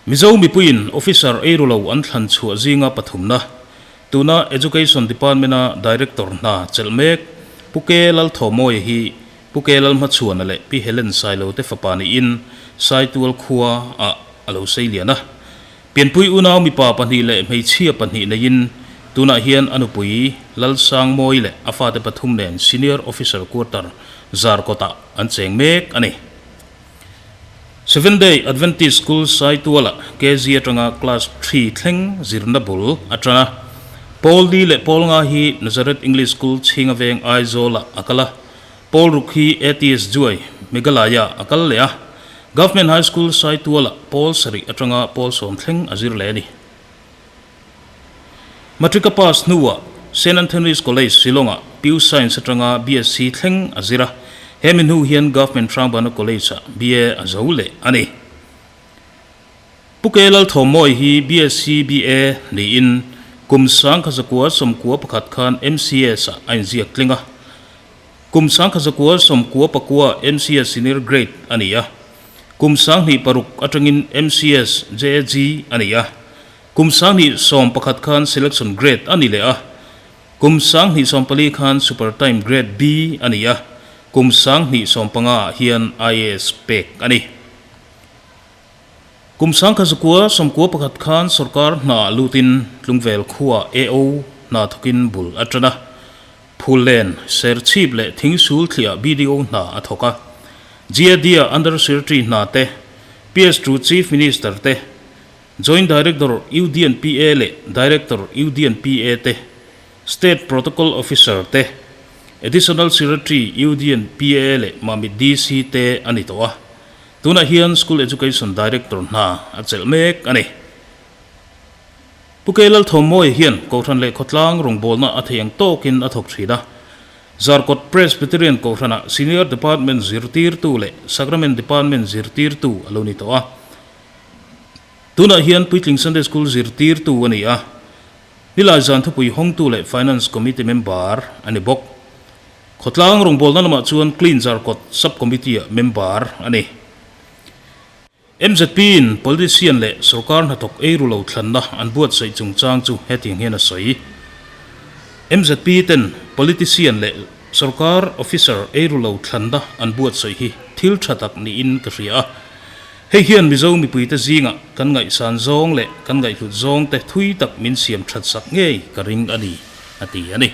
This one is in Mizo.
Mizo mipuiin officer eiru lo an thlan chhuah zinga pathumna, tuna Education Department-a Director hna chelh mek Pu Ke Lalthawmawia hi Pu Ke Lalhmachhuana leh Pi Helen Sailo te fapa niin Saitual khua ah a lo sei lian a. Pianpui unau mipa pahnih leh hmeichhia pahnih neiin tunah hian a nupui Lalsangmawi leh a fate pathum nen Senior Officer Quarter Zarkawtah an cheng mek a ni. Seventh Day Adventist School Saituala KG atanga Class xii thleng zirna bul a tan a. Pawl Li leh Pawl Nga hi Nazareth English School Chhinga Veng Aizawlah a kal a. Pawl Ruk hi ATS Juai, Meghalaya a kal leh a. Government High School Saituala pawl sarih atanga pawl sawm thleng a zir leh a ni. Matric a pass hnuah Saint Anthony's College, Shillong-ah Pure Science atanga BSc thleng a zir a, hemi hnu hian Government Hrangbana College-ah BA a zo leh a ni. Pu Ke Lalthawmawii hi BSc BA niin kum 1991 khan MCS-ah a inziak tling a. Kum 1999 MCS Senior Grade a ni a. Kum 2006 atangin MCS JAG a ni a. Kum 2011 khan Selection Grade a ni leh a. Kum 2014 khan Super Time Grade B a ni a. Kum 2015 ah hian IAS pek a ni. Kum 1991 khan sorkar hna lutin Tlungvel khuaa AO hna thawkin bul a tan a. Phullen, Serchhip leh Thingsul thliah BDO hna a thawk a. GAD-a Under Secretary hna te, PS to Chief Minister te, Joint Director UDNPA leh Director UDNPA te, State Protocol Officer te, Additional Secretary UDNPA leh Mamit DC te a ni tawh a. Tunah hian School Education Director hna a chelh mek a ni. Pu Kei Lalthawmawia hian Kohhran leh khawtlang rawngbawlna a thei ang tawkin a thawk thin a. Zarkawt Presbyterian Kohhranah Senior Department zirtirtu leh Sacrament Department zirtirtu a lo ni tawh a. Tunah hian Puitling Sunday School zirtirtu a ni a. Nilai zan thupui hawngtu leh Finance Committee member a ni bawk. Khawtlang rawngbawlna lamah chuan Clean Zarkawt Sub-Committee-ah member a ni. MZP-in politician leh sorkar hnathawk eiru lo thlanna an buatsaih chungchang chu hetiang hian a sawi. MZP ten politician leh sorkar officer eiru lo thlanna an buatsaih hi thil tha tak niin ka hria a. Hei hian Mizo mipuite zingah kan ngaihsan zawng leh kan ngaihhlut zawngte thui tak min siam that sak ngei ka ring a ni, a ti a ni.